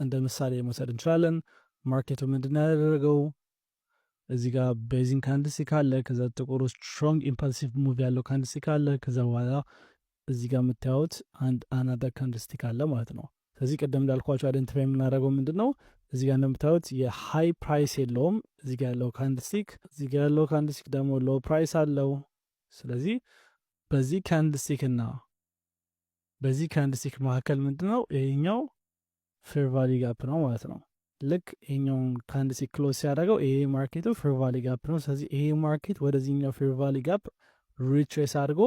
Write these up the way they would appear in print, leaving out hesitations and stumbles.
እንደ ምሳሌ መውሰድ እንችላለን። Market ኡ ምንድን ያደረገው? እዚህ ጋር basing candlestick አለ። ከዛ ጥቁሩ strong impulsive move ያለው candlestick አለ። ከዛ በኋላ እዚህ ጋር የምታዩት አንድ another candlestick አለ ማለት ነው። ስለዚህ ቅድም እንዳልኳችሁ identify የምናደርገው ምንድን ነው? እዚህ ጋር እንደምታዩት የ high price የለውም እዚህ ጋር ያለው candlestick። እዚህ ጋር ያለው candlestick ደግሞ low price አለው። ስለዚህ በዚህ candlestick እና በዚህ candlestick መካከል ምንድን ነው? ይሄኛው fair value gap ነው ማለት ነው። ልክ ይሄኛውን candlestick close ሲያደርገው ይሄ market ኡ fair value gap ነው። ስለዚህ ይሄ market ወደዚህኛው fair value gap retrace አድርጎ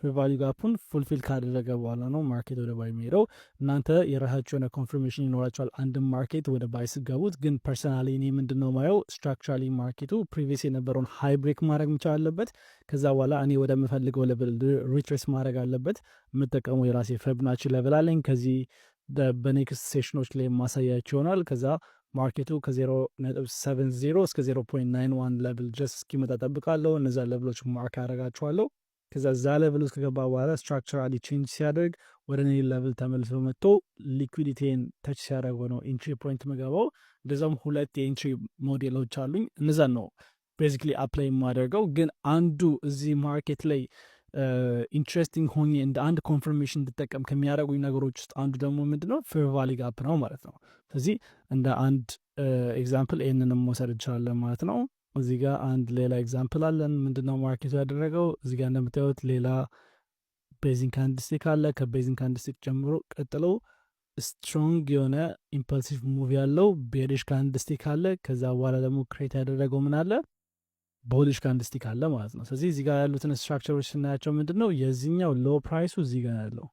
fair value gap ኡን fulfill ካደረገ በኋላ ነው market ወደ buy የሚሄደው። እናንተ የራሳችሁ የሆነ confirmation ይኖራችኋል አንድም market ወደ buy ስትገቡት። ግን personally እኔ ምንድን ነው ማየው? Structurally market ኡ previous የነበረውን high break ማድረግ መቻል አለበት። ከዛ በኋላ እኔ ወደምፈልገው level retrace ማድረግ አለበት። የምጠቀመው የራሴ Fibonacci level አለኝ። ከዚህ በ next session ኦች ላይ ማሳያችሁ ይሆናል። ከዛ market ኡ ከ0.70 እስከ 0.91 level ድረስ እስኪመጣ ጠብቃለሁ። እነዛ level ኦች mark ያደርጋቸዋለሁ። ከዛ እዛ level ውስጥ ከገባ በኋላ structurally change ሲያደርግ ወደ እኔ level ተመልሶ መጥቶ liquidity ን touch ሲያደርገው ነው entry point ምገባው። እንደዛም ሁለት የ entry ሞዴሎች አሉኝ። እነዛን ነው basically apply የማደርገው። ግን አንዱ እዚህ market ላይ interesting ሆኜ እንደ አንድ confirmation እንድጠቀም ከሚያደርጉኝ ነገሮች ውስጥ አንዱ ደግሞ ምንድነው? Fair value gap ነው ማለት ነው። ስለዚህ እንደ አንድ example ይህንንም መውሰድ እንችላለን ማለት ነው። እዚህ ጋር አንድ ሌላ example አለን። ምንድነው market ኡ ያደረገው? እዚህ ጋር እንደምታዩት ሌላ basing candlestick አለ። ከ basing candlestick ጀምሮ ቀጥሎ strong የሆነ impulsive move ያለው bearish candlestick አለ። ከዛ በኋላ ደግሞ create ያደረገው ምን አለ? Bullish candlestick አለ ማለት ነው። ስለዚህ እዚህ ጋር ያሉትን structure ኦች ስናያቸው ምንድን ነው? የዚህኛው low price ኡ እዚህ ጋር ያለው፣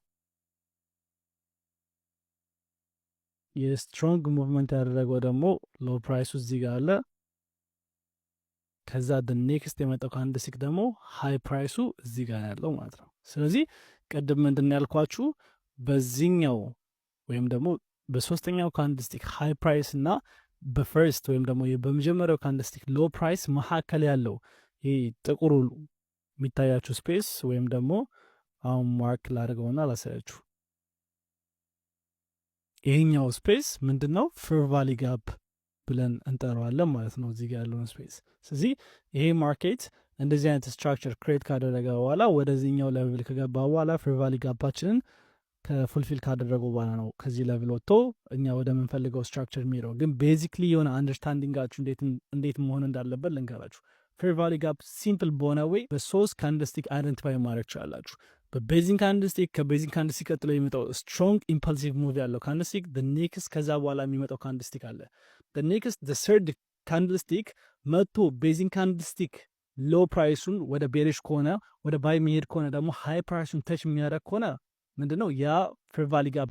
የ strong movement ያደረገው ደግሞ low price ኡ እዚህ ጋር አለ። ከዛ next የመጣው candlestick ደግሞ high price ኡ እዚህ ጋር ያለው ማለት ነው። ስለዚህ ቅድም ምንድን ያልኳችሁ? በዚህኛው ወይም ደግሞ በሶስተኛው candlestick high price እና በ first ወይም ደግሞ በመጀመሪያው candlestick low price መካከል ያለው ይህ ጥቁሩ የሚታያችሁ space ወይም ደግሞ አሁን mark ላድርገውና ላሳያችሁ። ይሄኛው space ምንድን ነው? Fair value gap ብለን እንጠራዋለን ማለት ነው እዚህ ጋር ያለውን space። ስለዚህ ይሄ market እንደዚህ አይነት structure create ካደረገ በኋላ፣ ወደዚህኛው level ከገባ በኋላ፣ fair value gap ኣችንን ከ fulfill ካደረጉ በኋላ ነው ከዚህ level ወጥቶ እኛ ወደምንፈልገው structure የሚሄደው። ግን basically የሆነ understanding ኣችሁ እንዴት መሆን እንዳለበት ልንገራችሁ። Fair value gap simple በሆነ way በሶስት candlestick identify ማድረግ ትችላላችሁ። በ basing candlestick፣ ከ basing candlestick ቀጥሎ የሚመጣው strong impulsive move ያለው candlestick፣ next ከዛ በኋላ የሚመጣው candlestick አለ። Next third candlestick መጥቶ basing candlestick low price ኡን ወደ bearish ከሆነ፣ ወደ buy የሚሄድ ከሆነ ደግሞ high price ኡን touch የሚያደርግ ከሆነ ምንድነው? ያ fair value gap።